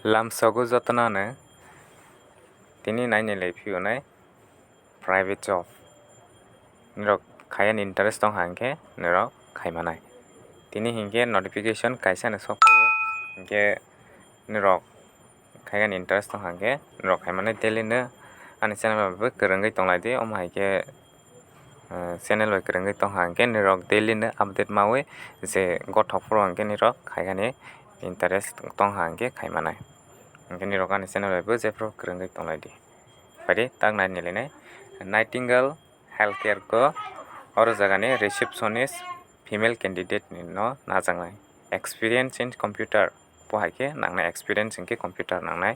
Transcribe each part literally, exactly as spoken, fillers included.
Lamsogo jotono ano tini naini lai phiyonai private job. Nirok khaiyani interest tong hangkhe nirok khaimanai. Tini hinkhe notification kaisa no sok phaio, hinkhe nirok khaiyani interest tong hangkhe nirok khaimanai daily no ani channel bai bo kwrwngwi tonglaidi, omo hai khe, eh, channel bai kwrwngwi tong hangkhe nirok daily no update maui je gothok phuru hangkhe nirok khaiyani interest tong hangkhe khaimanai. Hinkhe nirok ani channel bai bo jephru kwrwngwi tonglaidi. Phaidi tak nai nailainai. Nightingale Healthcare ko oro jagani receptionist female candidate ni no najaknai. Experience in computer, bo hai khe nangnai, experience hinkhe computer nangnai.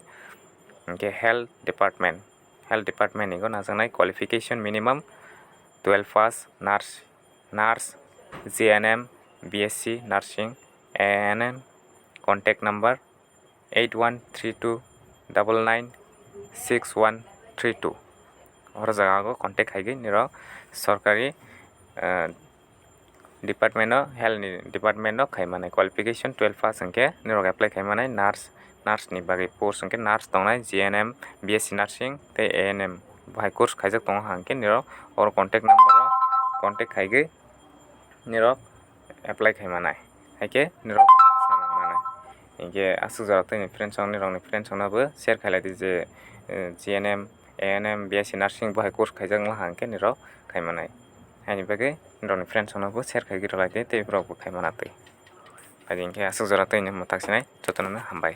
Hinkhe health department, health department ni go najaknai, qualification minimum twelve pass, nurse, nurse, G N M, B S C nursing, A N M, contact number eight one three two double nine six one three two. Oro jaga o contact khaigwi nirok sorkari, eh, department o, health ni department o khaimanai. Qualification twelve pass hinkhe nirok apply khaimanai nurse, nurse ni bagwi post hinkhe nurse tongnai, G N M, B S C nursing tei A N M bo hai course khaijak tongo hangkhe nirok oro contact number o contact khaigwi nirok apply khaimanai, haikhe nirok samung manai. Hinkhe aswk jora twi ni friends rok, nirok ni friends rok no bo share khailai di je, eh, G N M, A N M, B S C nursing bo hai course khaijak wngkha hangkhe nirok khaimanai. Haini bagwi nirok ni friends rok no bo share khaigwi rwlaidi tei borok bo khaimana twi. Adi hinkhe aswk jora twi ni mwthak sinai jotono no hambai.